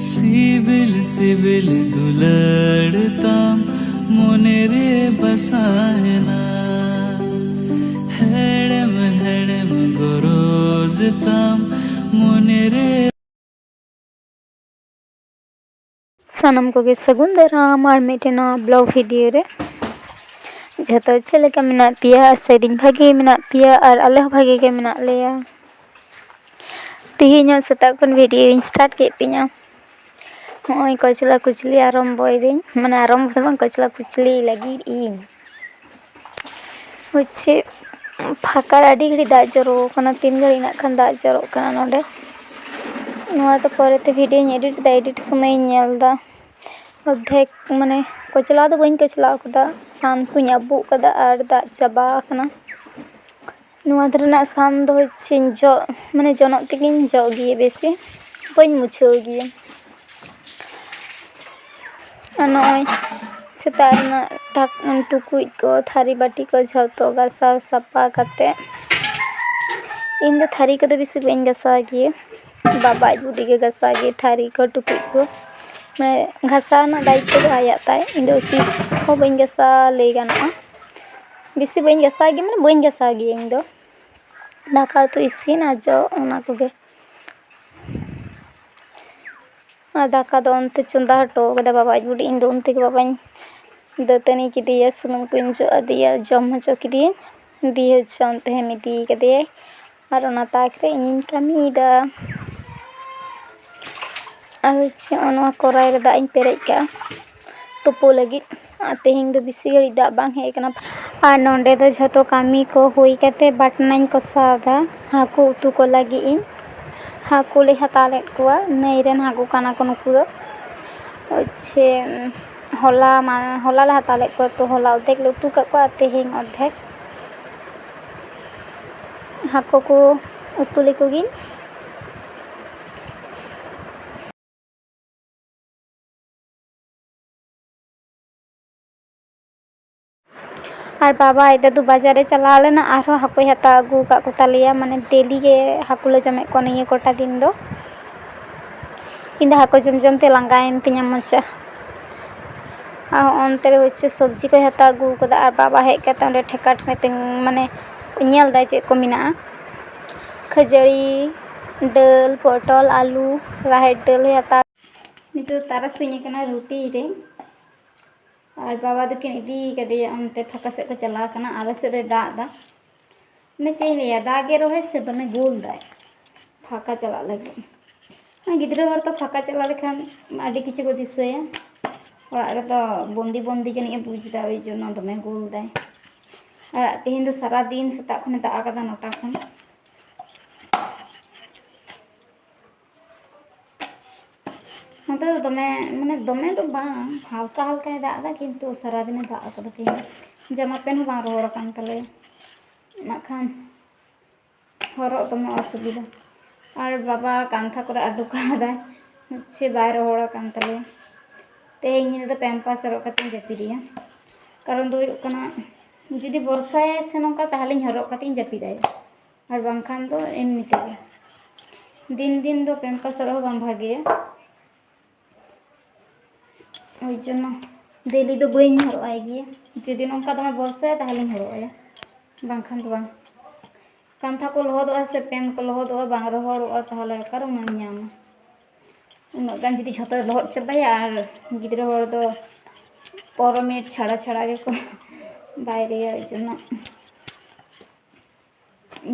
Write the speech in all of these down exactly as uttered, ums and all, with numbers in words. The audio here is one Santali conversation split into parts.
ᱥᱤᱵᱤᱞ ᱥᱤᱵᱤᱞ ᱫᱩᱞᱟᱹᱲ ᱛᱟᱢ ᱢᱚᱱᱮ ᱨᱮ ᱵᱟᱥᱟᱭᱮᱱᱟ, ᱦᱮᱲᱮᱢ ᱦᱮᱲᱮᱢ ᱜᱚᱨᱚᱡᱽ ᱛᱟᱢ ᱢᱚᱱᱮ ᱨᱮ᱾ ᱥᱟᱱᱟᱢ ᱠᱚᱜᱮ ᱥᱟᱹᱜᱩᱱ ᱫᱟᱨᱟᱢ ᱟᱨ ᱢᱤᱫᱴᱮᱱ ᱱᱚᱣᱟ ᱵᱞᱚᱜ ᱵᱷᱤᱰᱤᱭᱳ ᱨᱮ᱾ ᱡᱷᱚᱛᱚ ᱪᱮᱫ ᱞᱮᱠᱟ ᱢᱮᱱᱟᱜ ᱯᱮᱭᱟ? ᱟᱥᱟᱭᱫᱟᱹᱧ ᱵᱷᱟᱜᱮ ᱢᱮᱱᱟᱜ ᱯᱮᱭᱟ ᱟᱨ ᱟᱞᱮ ᱦᱚᱸ ᱵᱷᱟᱜᱮ ᱜᱮ ᱢᱮᱱᱟᱜ ᱞᱮᱭᱟ᱾ ᱛᱮᱦᱮᱧ ᱦᱚᱸ ᱥᱮᱛᱟᱜ ᱠᱷᱚᱱ ᱵᱷᱤᱰᱤᱭᱳᱧ ᱥᱴᱟᱨᱴ ᱠᱮᱫ ᱛᱤᱧᱟᱹ᱾ ᱦᱚᱸᱜᱼᱚᱭ ᱠᱚᱪᱞᱟ ᱠᱩᱪᱞᱤ ᱟᱨᱚᱢᱵᱚᱭᱫᱟᱹᱧ, ᱢᱟᱱᱮ ᱟᱨᱚᱢᱵᱚ ᱫᱚ ᱵᱟᱝ, ᱠᱚᱪᱞᱟ ᱠᱩᱪᱞᱤ ᱞᱟᱹᱜᱤᱫ ᱤᱧ᱾ ᱦᱚᱪᱪᱷᱮ ᱯᱷᱟᱸᱠᱟ ᱨᱮ ᱟᱹᱰᱤ ᱜᱷᱟᱹᱲᱤᱡ ᱫᱟᱜ ᱡᱚᱨᱚ ᱠᱟᱱᱟ, ᱛᱤᱱ ᱜᱷᱟᱹᱲᱤᱡ ᱱᱟᱜ ᱠᱷᱟᱱ ᱫᱟᱜ ᱡᱚᱨᱚᱜ ᱠᱟᱱᱟ ᱱᱚᱰᱮ᱾ ᱱᱚᱣᱟ ᱫᱚ ᱯᱚᱨᱮᱛᱮ ᱵᱷᱤᱰᱤᱭᱳᱧ ᱮᱰᱤᱴ ᱮᱫᱟ, ᱮᱰᱤᱴ ᱥᱚᱢᱚᱭᱤᱧ ᱧᱮᱞ ᱮᱫᱟ᱾ ᱚᱨᱫᱷᱮᱠ ᱢᱟᱱᱮ ᱠᱚᱪᱞᱟᱣ ᱫᱚ ᱵᱟᱹᱧ ᱠᱚᱪᱞᱟᱣ ᱠᱟᱫᱟ, ᱥᱟᱢ ᱠᱚᱧ ᱟᱹᱵᱩᱜ ᱠᱟᱫᱟ ᱟᱨ ᱫᱟᱜ ᱪᱟᱵᱟ ᱟᱠᱟᱱᱟ᱾ ᱱᱚᱣᱟ ᱫᱷᱟᱨᱮ ᱨᱮᱱᱟᱜ ᱥᱟᱢ ᱫᱚ ᱦᱚᱪᱪᱷᱮᱧ ᱡᱚᱜ, ᱢᱟᱱᱮ ᱡᱚᱱᱚᱜ ᱛᱮᱜᱮᱧ ᱡᱚᱜ ᱜᱮᱭᱟ, ᱵᱮᱥᱤ ᱵᱟᱹᱧ ᱢᱩᱪᱷᱟᱹᱣ ᱜᱮᱭᱟ᱾ ᱟᱨ ᱱᱚᱜᱼᱚᱭ ᱥᱮᱛᱟᱜ ᱨᱮᱱᱟᱜ ᱴᱟᱠ-, ᱴᱩᱠᱩᱡ ᱠᱚ, ᱛᱷᱟᱹᱨᱤ ᱵᱟᱹᱴᱤ ᱠᱚ ᱡᱷᱚᱛᱚ ᱜᱟᱥᱟᱣ ᱥᱟᱯᱷᱟ ᱠᱟᱛᱮ, ᱤᱧ ᱫᱚ ᱛᱷᱟᱹᱨᱤ ᱠᱚᱫᱚ ᱵᱮᱥᱤ ᱵᱟᱹᱧ ᱜᱟᱥᱟᱣ ᱜᱮᱭᱟ, ᱵᱟᱵᱟ ᱟᱡ ᱵᱩᱰᱤ ᱜᱮ ᱜᱟᱥᱟᱣ ᱜᱮᱭᱟ ᱛᱷᱟᱹᱨᱤ ᱠᱚ, ᱴᱩᱠᱩᱡ ᱠᱚ, ᱢᱟᱱᱮ ᱜᱷᱟᱥᱟᱣ ᱨᱮᱱᱟᱜ ᱫᱟᱭᱤᱛᱛᱚ ᱫᱚ ᱟᱭᱟᱜ ᱛᱟᱭ᱾ ᱤᱧ ᱫᱚ ᱛᱤᱥ ᱦᱚᱸ ᱵᱟᱹᱧ ᱜᱟᱥᱟᱣ ᱞᱟᱹᱭ ᱜᱟᱱᱚᱜᱼᱟ, ᱵᱮᱥᱤ ᱵᱟᱹᱧ ᱜᱟᱥᱟᱣ ᱜᱮᱭᱟ, ᱢᱟᱱᱮ ᱵᱟᱹᱧ ᱜᱟᱥᱟᱣ ᱜᱮᱭᱟ ᱤᱧ ᱫᱚ᱾ ᱫᱟᱠᱟ ᱩᱛᱩ ᱤᱥᱤᱱ ᱟᱨ ᱡᱚᱜ, ᱚᱱᱟ ᱠᱚᱜᱮ᱾ ᱟᱨ ᱫᱟᱠᱟ ᱫᱚ ᱚᱱᱛᱮ ᱪᱚᱸᱫᱟ ᱦᱚᱴᱚ ᱠᱟᱫᱟ ᱵᱟᱵᱟ ᱟᱡ ᱵᱩᱰᱤ᱾ ᱤᱧ ᱫᱚ ᱚᱱᱛᱮ ᱜᱮ ᱵᱟᱵᱟᱧ ᱫᱟᱹᱛᱟᱹᱱᱤ ᱠᱮᱫᱮᱭᱟ, ᱥᱩᱱᱩᱢ ᱠᱚᱧ ᱚᱡᱚᱜ ᱟᱫᱮᱭᱟ, ᱡᱚᱢ ᱦᱚᱪᱚ ᱠᱮᱫᱮᱭᱟᱹᱧ᱾ ᱫᱤᱭᱮ ᱦᱚᱪᱪᱷᱮ ᱚᱱᱛᱮ ᱦᱮᱢ ᱤᱫᱤ ᱠᱟᱫᱮᱭᱟᱭ ᱟᱨ ᱚᱱᱟ ᱛᱟᱠ ᱨᱮ ᱤᱧᱤᱧ ᱠᱟᱹᱢᱤᱭᱮᱫᱟ᱾ ᱟᱨ ᱦᱚᱪᱪᱷᱮ ᱱᱚᱣᱟ ᱠᱚᱨᱟᱭ ᱨᱮ ᱫᱟᱜ ᱤᱧ ᱯᱮᱨᱮᱡ ᱠᱟᱜᱼᱟ ᱛᱩᱯᱩ ᱞᱟᱹᱜᱤᱫ᱾ ᱟᱨ ᱛᱮᱦᱮᱧ ᱫᱚ ᱵᱮᱥᱤ ᱜᱷᱟᱹᱲᱤᱡ ᱫᱟᱜ ᱵᱟᱝ ᱦᱮᱡ ᱟᱠᱟᱱᱟ᱾ ᱟᱨ ᱱᱚᱸᱰᱮ ᱫᱚ ᱡᱷᱚᱛᱚ ᱠᱟᱹᱢᱤ ᱠᱚ ᱦᱩᱭ ᱠᱟᱛᱮ ᱵᱟᱴᱱᱟᱧ ᱠᱚᱥᱟᱣ ᱮᱫᱟ ᱦᱟᱹᱠᱩ ᱩᱛᱩ ᱠᱚ ᱞᱟᱹᱜᱤᱫ ᱤᱧ᱾ ᱦᱟᱹᱠᱩ ᱞᱮ ᱦᱟᱛᱟᱣ ᱞᱮᱫ ᱠᱚᱣᱟ, ᱱᱟᱹᱭ ᱨᱮᱱ ᱦᱟᱹᱠᱩ ᱠᱟᱱᱟ ᱠᱚ ᱱᱩᱠᱩ ᱫᱚ᱾ ᱦᱚᱪᱪᱷᱮ ᱦᱚᱞᱟ ᱢᱟ-, ᱦᱚᱞᱟ ᱞᱮ ᱦᱟᱛᱟᱣ ᱞᱮᱫ ᱠᱚᱣᱟ, ᱛᱚ ᱦᱚᱞᱟ ᱚᱨᱫᱷᱮᱠ ᱞᱮ ᱩᱛᱩ ᱠᱟᱜ ᱠᱚᱣᱟ ᱟᱨ ᱛᱮᱦᱮᱧ ᱚᱨᱫᱷᱮᱠ᱾ ᱦᱟᱹᱠᱩ ᱠᱚ ᱩᱛᱩ ᱞᱮᱠᱚ ᱜᱤᱧ᱾ ᱟᱨ ᱵᱟᱵᱟ ᱟᱡ ᱫᱟᱫᱩ ᱵᱟᱡᱟᱨ ᱮ ᱪᱟᱞᱟᱣ ᱞᱮᱱᱟ, ᱟᱨᱦᱚᱸ ᱦᱟᱹᱠᱩᱭ ᱦᱟᱛᱟᱣ ᱟᱹᱜᱩ ᱟᱠᱟᱫ ᱠᱚ ᱛᱟᱞᱮᱭᱟ, ᱢᱟᱱᱮ ᱫᱮᱞᱤ ᱜᱮ ᱦᱟᱹᱠᱩ ᱞᱮ ᱡᱚᱢᱮᱫ ᱠᱚᱣᱟ ᱱᱤᱭᱟᱹ ᱠᱚᱴᱟ ᱫᱤᱱ ᱫᱚ᱾ ᱤᱧ ᱫᱚ ᱦᱟᱹᱠᱩ ᱡᱚᱢ ᱡᱚᱢ ᱛᱮ ᱞᱟᱸᱜᱟᱭᱮᱱ ᱛᱤᱧᱟ ᱢᱚᱪᱟ᱾ ᱟᱨ ᱚᱱᱛᱮ ᱨᱮ ᱦᱚᱪᱪᱷᱮ ᱥᱚᱵᱽᱡᱤ ᱠᱚᱭ ᱦᱟᱛᱟᱣ ᱟᱹᱜᱩ ᱠᱟᱫᱟ, ᱟᱨ ᱵᱟᱵᱟ ᱦᱮᱡ ᱠᱟᱛᱮ ᱚᱸᱰᱮ ᱴᱷᱮᱠᱟ ᱴᱷᱮᱠᱟ ᱛᱤᱧ, ᱢᱟᱱᱮ, ᱧᱮᱞ ᱫᱟᱭ ᱪᱮᱫ ᱠᱚ ᱢᱮᱱᱟᱜᱼᱟ᱾ ᱠᱷᱟᱹᱡᱟᱹᱲᱤ, ᱰᱟᱹᱞ, ᱯᱚᱴᱚᱞ, ᱟᱹᱞᱩ, ᱨᱟᱦᱮᱲ ᱰᱟᱹᱞ ᱦᱟᱛᱟᱣ᱾ ᱱᱤᱛᱚᱜ ᱛᱟᱨᱟᱥᱤᱧ ᱟᱠᱟᱱᱟ, ᱨᱩᱴᱤᱭ ᱫᱟᱹᱧ᱾ ᱟᱨ ᱵᱟᱵᱟ ᱫᱚᱠᱤᱱ ᱤᱫᱤ ᱠᱟᱫᱮᱭᱟ ᱚᱱᱛᱮ, ᱯᱷᱟᱸᱠᱟ ᱥᱮᱫ ᱠᱚ ᱪᱟᱞᱟᱣ ᱠᱟᱱᱟ᱾ ᱟᱞᱮ ᱥᱮᱫ ᱫᱚᱭ ᱫᱟᱜ ᱮᱫᱟ, ᱢᱟᱱᱮ, ᱪᱮᱫ ᱤᱧ ᱞᱟᱹᱭᱟ, ᱫᱟᱜ ᱮ ᱨᱮᱦᱚᱸᱭ ᱥᱮ ᱫᱚᱢᱮ ᱜᱳᱞ ᱫᱟᱭ ᱯᱷᱟᱸᱠᱟ ᱪᱟᱞᱟᱜ ᱞᱟᱹᱜᱤᱫ᱾ ᱜᱤᱫᱽᱨᱟᱹ ᱦᱚᱲ ᱛᱚ ᱯᱷᱟᱸᱠᱟ ᱪᱟᱞᱟᱣ ᱞᱮᱠᱷᱟᱱ ᱟᱹᱰᱤ ᱠᱤᱪᱷᱩ ᱠᱚ ᱫᱤᱥᱟᱹᱭᱟ᱾ ᱚᱲᱟᱜ ᱨᱮᱫᱚ ᱵᱚᱱᱫᱤ ᱵᱚᱱᱫᱤ ᱡᱟᱹᱱᱤᱡ ᱮ ᱵᱩᱡᱽ ᱮᱫᱟ, ᱳᱭ ᱡᱚᱱᱱᱚ ᱫᱚᱢᱮ ᱜᱳᱞ ᱫᱟᱭ᱾ ᱟᱨ ᱛᱮᱦᱮᱧ ᱫᱚ ᱥᱟᱨᱟ ᱫᱤᱱ ᱥᱮᱛᱟᱜ ᱠᱷᱚᱱᱮ ᱫᱟᱜ ᱟᱠᱟᱫᱟ, ᱱᱚᱴᱟ ᱠᱷᱚᱱ᱾ ᱱᱚᱛᱮ ᱫᱚ ᱫᱚᱢᱮ, ᱢᱟᱱᱮ, ᱫᱚᱢᱮ ᱫᱚ ᱵᱟᱝ, ᱦᱟᱞᱠᱟ ᱦᱟᱞᱠᱟᱭ ᱫᱟᱜ ᱮᱫᱟ, ᱠᱤᱱᱛᱩ ᱥᱟᱨᱟᱫᱤᱱᱮ ᱫᱟᱜ ᱟᱠᱟᱫᱟ ᱛᱮᱦᱮᱧ᱾ ᱡᱟᱢᱟ ᱯᱮᱱᱴ ᱦᱚᱸ ᱵᱟᱝ ᱨᱚᱦᱚᱲ ᱟᱠᱟᱱ ᱛᱟᱞᱮᱭᱟ, ᱱᱟᱜ ᱠᱷᱟᱱ ᱦᱚᱨᱚᱜ ᱫᱚᱢᱮ ᱚᱥᱩᱵᱤᱫᱷᱟ᱾ ᱟᱨ ᱵᱟᱵᱟ ᱠᱟᱱᱛᱷᱟ ᱠᱚᱨᱮ ᱟᱹᱰᱩ ᱠᱟᱫᱟᱭ, ᱥᱮ ᱵᱟᱭ ᱨᱚᱦᱚᱲ ᱟᱠᱟᱱ ᱛᱟᱞᱮᱭᱟ᱾ ᱛᱮᱦᱮᱧ ᱧᱤᱫᱟᱹ ᱫᱚ ᱯᱮᱢᱯᱟᱥ ᱦᱚᱨᱚᱜ ᱠᱟᱛᱮᱧ ᱡᱟᱹᱯᱤᱫᱮᱭᱟ᱾ ᱠᱟᱨᱚᱱ ᱫᱚ ᱦᱩᱭᱩᱜ ᱠᱟᱱᱟ, ᱡᱩᱫᱤ ᱵᱚᱨᱥᱟᱭᱟᱭ ᱥᱮ ᱱᱚᱝᱠᱟ, ᱛᱟᱦᱚᱞᱮᱧ ᱦᱚᱨᱚᱜ ᱠᱟᱛᱮᱧ ᱡᱟᱹᱯᱤᱫᱟᱭᱟ᱾ ᱟᱨ ᱵᱟᱝᱠᱷᱟᱱ ᱫᱚ ᱮᱢᱱᱤ ᱛᱮᱜᱮ᱾ ᱫᱤᱱ ᱫᱤᱱ ᱫᱚ ᱯᱮᱢᱯᱟᱥ ᱦᱚᱨᱚᱜ ᱦᱚᱸ ᱵᱟᱝ ᱵᱷᱟᱜᱮᱭᱟ᱾ ᱳᱭ ᱡᱚᱱᱱᱚ ᱰᱮᱞᱤ ᱫᱚ ᱵᱟᱹᱧ ᱦᱚᱨᱚᱜ ᱟᱭ ᱜᱮᱭᱟ᱾ ᱡᱩᱫᱤ ᱱᱚᱝᱠᱟ ᱫᱚᱢᱮ ᱵᱚᱨᱥᱟᱭᱟ, ᱛᱟᱦᱚᱞᱮᱧ ᱦᱚᱨᱚᱜ ᱟᱭᱟ, ᱵᱟᱝᱠᱷᱟᱱ ᱫᱚ ᱵᱟᱝ᱾ ᱠᱟᱱᱛᱷᱟ ᱠᱚ ᱞᱚᱦᱚᱫᱚᱜᱼᱟ ᱥᱮ ᱯᱮᱱ ᱠᱚ ᱞᱚᱦᱚᱫᱚᱜᱼᱟ, ᱵᱟᱝ ᱨᱚᱦᱚᱲᱚᱜᱼᱟ, ᱛᱟᱦᱚᱞᱮ ᱚᱠᱟᱨᱮ ᱩᱱᱟᱹᱜ ᱮᱢ ᱧᱟᱢᱟ? ᱩᱱᱟᱹᱜ ᱜᱟᱱ ᱡᱩᱫᱤ ᱡᱷᱚᱛᱚᱭ ᱞᱚᱦᱚᱫ ᱪᱟᱵᱟᱭᱟ, ᱟᱨ ᱜᱤᱫᱽᱨᱟᱹ ᱦᱚᱲ ᱫᱚ ᱯᱚᱱᱨᱚ ᱢᱤᱱᱤᱴ ᱪᱷᱟᱲᱟ ᱪᱷᱟᱲᱟ ᱜᱮᱠᱚ ᱵᱟᱭᱨᱮᱭᱟ, ᱳᱭ ᱡᱚᱱᱱᱚ᱾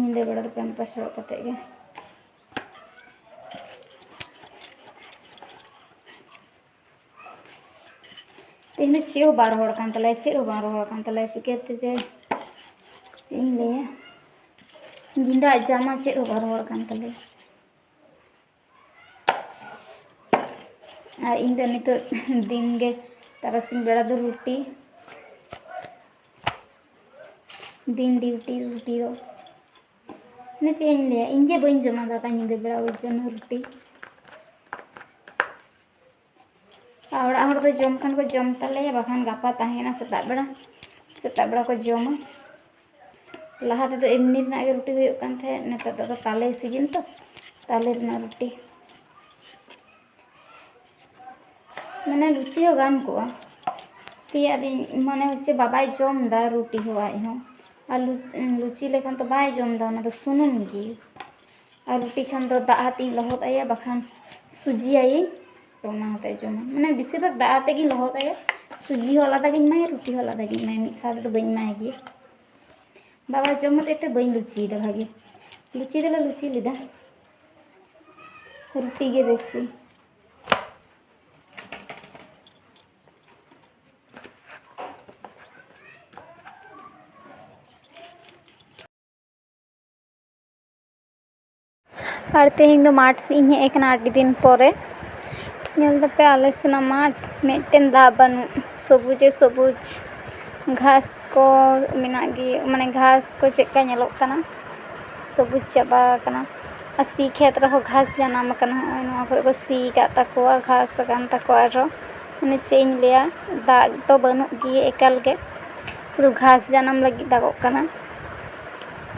ᱧᱤᱫᱟᱹ ᱵᱮᱲᱟ ᱫᱚ ᱯᱮᱢᱯᱟᱥ ᱦᱚᱨᱚᱜ ᱠᱟᱛᱮᱫ ᱜᱮ᱾ ᱛᱮᱦᱮᱧ ᱫᱚ ᱪᱮᱫ ᱦᱚᱸ ᱵᱟᱝ ᱨᱚᱦᱚᱲ ᱠᱟᱱ ᱛᱟᱞᱮᱭᱟ, ᱪᱮᱫ ᱦᱚᱸ ᱵᱟᱝ ᱨᱚᱦᱚᱲ ᱠᱟᱱ ᱛᱟᱞᱮᱭᱟ᱾ ᱪᱤᱠᱟᱹᱛᱮ ᱡᱮ ᱪᱮᱫ ᱤᱧ ᱞᱟᱹᱭᱟ, ᱜᱮᱸᱫᱟᱜ ᱡᱟᱢᱟ ᱪᱮᱫ ᱦᱚᱸ ᱵᱟᱝ ᱨᱚᱦᱚᱲ ᱠᱟᱱ ᱛᱟᱞᱮᱭᱟ᱾ ᱟᱨ ᱤᱧ ᱫᱚ ᱱᱤᱛᱚᱜ ᱫᱤᱱ ᱜᱮ ᱛᱟᱨᱟᱥᱤᱧ ᱵᱮᱲᱟ ᱫᱚ ᱨᱩᱴᱤ, ᱫᱤᱱ ᱰᱤᱭᱩᱴᱤ ᱨᱩᱴᱤ ᱫᱚ, ᱢᱟᱱᱮ, ᱪᱮᱫ ᱤᱧ ᱞᱟᱹᱭᱟ, ᱤᱧ ᱜᱮ ᱵᱟᱹᱧ ᱡᱚᱢᱟ ᱫᱟᱠᱟ ᱧᱤᱫᱟᱹ ᱵᱮᱲᱟ, ᱳᱭ ᱡᱚᱱᱱᱚ ᱨᱩᱴᱤ᱾ ᱟᱨ ᱚᱲᱟᱜ ᱦᱚᱲ ᱫᱚ ᱡᱚᱢ ᱠᱷᱟᱱ ᱠᱚ ᱡᱚᱢ ᱛᱟᱞᱮᱭᱟ, ᱵᱟᱠᱷᱟᱱ ᱜᱟᱯᱟ ᱛᱟᱦᱮᱸᱭᱮᱱᱟ ᱥᱮᱛᱟᱜ ᱵᱮᱲᱟ, ᱥᱮᱛᱟᱜ ᱵᱮᱲᱟ ᱠᱚ ᱡᱚᱢᱟ᱾ ᱞᱟᱦᱟ ᱛᱮᱫᱚ ᱮᱢᱱᱤ ᱨᱮᱱᱟᱜ ᱜᱮ ᱨᱩᱴᱤ ᱦᱩᱭᱩᱜ ᱠᱟᱱ ᱛᱟᱦᱮᱸᱫ, ᱱᱮᱛᱟᱨ ᱫᱚ ᱟᱫᱚ ᱛᱟᱞᱮ ᱥᱤᱡᱤᱱ ᱛᱚ, ᱛᱟᱞᱮ ᱨᱮᱱᱟᱜ ᱨᱩᱴᱤ᱾ ᱢᱟᱱᱮ ᱞᱩᱪᱤ ᱦᱚᱸ ᱜᱟᱱ ᱠᱚᱜᱼᱟ᱾ ᱛᱮᱭᱟᱜ ᱫᱤᱧ ᱢᱟᱱᱮ ᱦᱚᱪᱪᱷᱮ ᱵᱟᱵᱟᱭ ᱡᱚᱢ ᱮᱫᱟ ᱨᱩᱴᱤ ᱦᱚᱸ ᱟᱡ ᱦᱚᱸ᱾ ᱟᱨ ᱞᱩ-, ᱞᱩᱪᱤ ᱞᱮᱠᱷᱟᱱ ᱛᱚ ᱵᱟᱭ ᱡᱚᱢ ᱮᱫᱟ, ᱚᱱᱟ ᱫᱚ ᱥᱩᱱᱩᱢ ᱜᱮ᱾ ᱟᱨ ᱨᱩᱴᱤ ᱠᱷᱟᱱ ᱫᱚ ᱫᱟᱜ ᱟᱛᱮᱧ ᱞᱚᱦᱚᱫ ᱟᱭᱟ, ᱵᱟᱠᱷᱟᱱ ᱥᱩᱡᱤ ᱟᱭᱟᱹᱧ, ᱛᱚ ᱚᱱᱟ ᱦᱚᱛᱮ ᱡᱚᱢᱟ᱾ ᱢᱟᱱᱮ ᱵᱮᱥᱤᱨ ᱵᱷᱟᱜᱽ ᱫᱟᱜ ᱟᱛᱮ ᱜᱤᱧ ᱞᱚᱦᱚᱫ ᱟᱭᱟ᱾ ᱥᱩᱡᱤ ᱦᱚᱸ ᱟᱞᱟᱫᱟ ᱜᱤᱧ ᱮᱢᱟᱭᱟ, ᱨᱩᱴᱤ ᱦᱚᱸ ᱟᱞᱟᱫᱟ ᱜᱤᱧ ᱮᱢᱟᱭᱟ, ᱢᱤᱫ ᱥᱟᱶ ᱨᱮᱫᱚ ᱵᱟᱹᱧ ᱮᱢᱟᱭ ᱜᱮᱭᱟ᱾ ᱵᱟᱵᱟ ᱡᱚᱢ ᱦᱚᱛᱮᱡ ᱛᱮ ᱵᱟᱹᱧ ᱞᱩᱪᱤᱭᱮᱫᱟ ᱵᱷᱟᱜᱮ᱾ ᱞᱩᱪᱤ ᱫᱚᱞᱮ ᱞᱩᱪᱤ ᱞᱮᱫᱟ, ᱨᱩᱴᱤ ᱜᱮ ᱵᱮᱥᱤ᱾ ᱟᱨ ᱛᱮᱦᱮᱧ ᱫᱚ ᱢᱟᱴᱷ ᱥᱮᱫ ᱤᱧ ᱦᱮᱡ ᱟᱠᱟᱱᱟ ᱟᱹᱰᱤ ᱫᱤᱱ ᱯᱚᱨᱮ᱾ ᱧᱮᱞ ᱫᱟᱯᱮ ᱟᱞᱮ ᱥᱮᱱᱟᱜ ᱢᱟᱴᱷ, ᱢᱤᱫᱴᱮᱱ ᱫᱟᱜ ᱵᱟᱹᱱᱩᱜ, ᱥᱚᱵᱩᱡᱮ ᱥᱚᱵᱩᱡ᱾ ᱜᱷᱟᱥ ᱠᱚ ᱢᱮᱱᱟᱜ ᱜᱮ, ᱢᱟᱱᱮ ᱜᱷᱟᱥ ᱠᱚ ᱪᱮᱫᱠᱟ ᱧᱮᱞᱚᱜ ᱠᱟᱱᱟ, ᱥᱚᱵᱩᱡ ᱪᱟᱵᱟ ᱟᱠᱟᱱᱟ᱾ ᱟᱨ ᱥᱤ ᱠᱷᱮᱛ ᱨᱮᱦᱚᱸ ᱜᱷᱟᱥ ᱡᱟᱱᱟᱢ ᱟᱠᱟᱱᱟ, ᱱᱚᱜᱼᱚᱭ ᱱᱚᱣᱟ ᱠᱚᱨᱮ ᱠᱚ ᱥᱤ ᱟᱠᱟᱫ ᱛᱟᱠᱚᱣᱟ, ᱜᱷᱟᱥ ᱟᱠᱟᱱ ᱛᱟᱠᱚᱣᱟ ᱟᱨᱦᱚᱸ᱾ ᱢᱟᱱᱮ ᱪᱮᱫ ᱤᱧ ᱞᱟᱹᱭᱟ, ᱫᱟᱜ ᱫᱚ ᱵᱟᱹᱱᱩᱜ ᱜᱮ ᱮᱠᱟᱞ ᱜᱮ, ᱥᱩᱫᱷᱩ ᱜᱷᱟᱥ ᱡᱟᱱᱟᱢ ᱞᱟᱹᱜᱤᱫ ᱫᱟᱜᱚᱜ ᱠᱟᱱᱟ,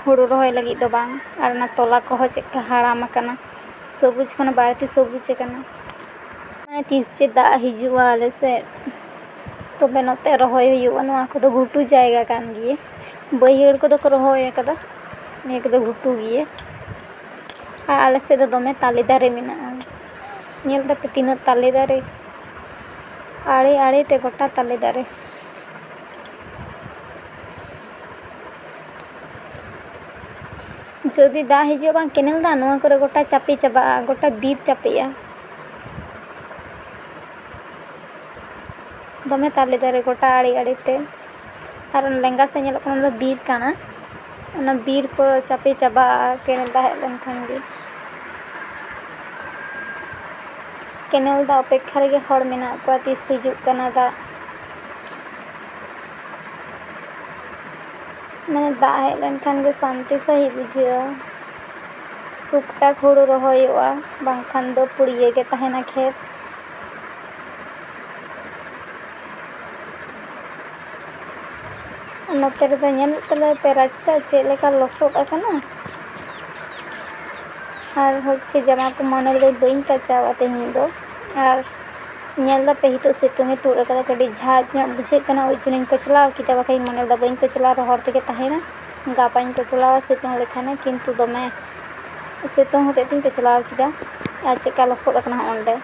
ᱦᱩᱲᱩ ᱨᱚᱦᱚᱭ ᱞᱟᱹᱜᱤᱫ ᱫᱚ ᱵᱟᱝ᱾ ᱟᱨ ᱚᱱᱟ ᱛᱚᱞᱟ ᱠᱚᱦᱚᱸ ᱪᱮᱫᱠᱟ ᱦᱟᱲᱟᱢ ᱟᱠᱟᱱᱟ, ᱥᱚᱵᱩᱡ ᱠᱷᱚᱱ ᱵᱟᱹᱲᱛᱤ ᱥᱚᱵᱩᱡ ᱟᱠᱟᱱᱟ᱾ ᱢᱟᱱᱮ ᱛᱤᱥ ᱪᱮᱫ ᱫᱟᱜ ᱦᱤᱡᱩᱜᱼᱟ ᱟᱞᱮ ᱥᱮᱫ, ᱛᱚᱵᱮ ᱱᱚᱛᱮ ᱨᱚᱦᱚᱭ ᱦᱩᱭᱩᱜᱼᱟ᱾ ᱱᱚᱣᱟ ᱠᱚᱫᱚ ᱜᱷᱩᱴᱩ ᱡᱟᱭᱜᱟ ᱠᱟᱱ ᱜᱮᱭᱟ, ᱵᱟᱹᱭᱦᱟᱹᱲ ᱠᱚᱫᱚ ᱠᱚ ᱨᱚᱦᱚᱭ ᱟᱠᱟᱫᱟ, ᱱᱤᱭᱟᱹ ᱠᱚᱫᱚ ᱜᱷᱩᱴᱩ ᱜᱮᱭᱟ᱾ ᱟᱨ ᱟᱞᱮ ᱥᱮᱫ ᱫᱚ ᱫᱚᱢᱮ ᱛᱟᱞᱮ ᱫᱟᱨᱮ ᱢᱮᱱᱟᱜᱼᱟ, ᱧᱮᱞ ᱫᱟᱯᱮ ᱛᱤᱱᱟᱹᱜ ᱛᱟᱞᱮ ᱫᱟᱨᱮ, ᱟᱲᱮ ᱟᱲᱮ ᱛᱮ ᱜᱚᱴᱟ ᱛᱟᱞᱮ ᱫᱟᱨᱮ᱾ ᱡᱩᱫᱤ ᱫᱟᱜ ᱦᱤᱡᱩᱜᱼᱟ ᱵᱟᱝ ᱠᱮᱱᱮᱞ ᱫᱟᱜ, ᱱᱚᱣᱟ ᱠᱚᱨᱮ ᱜᱚᱴᱟ ᱪᱟᱯᱮ ᱪᱟᱵᱟᱜᱼᱟ, ᱜᱚᱴᱟ ᱵᱤᱨ ᱪᱟᱯᱮᱜᱼᱟ᱾ ᱫᱚᱢᱮ ᱛᱟᱞᱮ ᱫᱟᱨᱮ ᱜᱚᱴᱟ ᱟᱲᱮ ᱟᱲᱮ ᱛᱮ᱾ ᱟᱨ ᱚᱱᱟ ᱞᱮᱸᱜᱟ ᱥᱮᱫ ᱧᱮᱞᱚᱜ ᱠᱟᱱᱟ, ᱚᱱᱟ ᱫᱚ ᱵᱤᱨ ᱠᱟᱱᱟ, ᱚᱱᱟ ᱵᱤᱨ ᱠᱚ ᱪᱟᱯᱮ ᱪᱟᱵᱟᱜᱼᱟ ᱠᱮᱱᱮᱞ ᱫᱟᱜ ᱦᱮᱡ ᱞᱮᱱᱠᱷᱟᱱ ᱜᱮ᱾ ᱠᱮᱱᱮᱞ ᱫᱟᱜ ᱚᱯᱮᱠᱠᱷᱟ ᱨᱮᱜᱮ ᱦᱚᱲ ᱢᱮᱱᱟᱜ ᱠᱚᱣᱟ, ᱛᱤᱥ ᱦᱤᱡᱩᱜ ᱠᱟᱱᱟ ᱫᱟᱜ᱾ ᱢᱟᱱᱮ ᱫᱟᱜ ᱦᱮᱡ ᱞᱮᱱᱠᱷᱟᱱ ᱜᱮ ᱥᱟᱱᱛᱤ ᱥᱟᱺᱦᱤᱡ ᱵᱩᱡᱷᱟᱹᱜᱼᱟ᱾ ᱴᱩᱠ ᱴᱟᱠ ᱦᱩᱲᱩ ᱨᱚᱦᱚᱭᱚᱜᱼᱟ, ᱵᱟᱝᱠᱷᱟᱱ ᱫᱚ ᱯᱩᱲᱭᱟᱹ ᱜᱮ ᱛᱟᱦᱮᱱᱟ ᱠᱷᱮᱛ᱾ ᱱᱚᱛᱮ ᱨᱮᱫᱚ ᱧᱮᱞᱮᱫ ᱛᱟᱞᱮ ᱯᱮ ᱨᱟᱪᱟ ᱪᱮᱫ ᱞᱮᱠᱟ ᱞᱚᱥᱚᱫ ᱟᱠᱟᱱᱟ᱾ ᱟᱨ ᱦᱚᱪᱪᱷᱮ ᱡᱟᱢᱟ ᱠᱚ ᱢᱚᱱᱮ ᱞᱮᱫᱟᱹᱧ ᱵᱟᱹᱧ ᱠᱟᱪᱟᱣᱟ ᱛᱮᱦᱮᱧ ᱫᱚ, ᱟᱨ ᱧᱮᱞ ᱫᱟᱯᱮ ᱱᱤᱛᱚᱜ ᱥᱤᱛᱩᱝ ᱮ ᱛᱩᱫ ᱟᱠᱟᱫᱟ, ᱠᱟᱹᱴᱤᱡ ᱡᱷᱟᱸᱡ ᱧᱚᱜ ᱵᱩᱡᱷᱟᱹᱜ ᱠᱟᱱᱟ᱾ ᱩᱡ ᱪᱩᱞᱤᱧ ᱠᱚᱪᱞᱟᱣ ᱠᱮᱫᱟ, ᱵᱟᱠᱷᱟᱱ ᱤᱧ ᱢᱚᱱᱮ ᱞᱮᱫᱟ ᱵᱟᱹᱧ ᱠᱚᱪᱞᱟᱣ, ᱨᱚᱦᱚᱲ ᱛᱮᱜᱮ ᱛᱟᱦᱮᱱᱟ, ᱜᱟᱯᱟᱧ ᱠᱚᱪᱞᱟᱣᱟ ᱥᱤᱛᱩᱝ ᱞᱮᱠᱷᱟᱱᱮ, ᱠᱤᱱᱛᱩ ᱫᱚᱢᱮ ᱥᱤᱛᱩᱝ ᱦᱚᱛᱮᱡ ᱛᱤᱧ ᱠᱚᱪᱞᱟᱣ ᱠᱮᱫᱟ᱾ ᱟᱨ ᱪᱮᱫᱠᱟ ᱞᱚᱥᱚᱫ ᱟᱠᱟᱱᱟ ᱦᱚᱸᱜᱼᱚ ᱱᱚᱸᱰᱮ,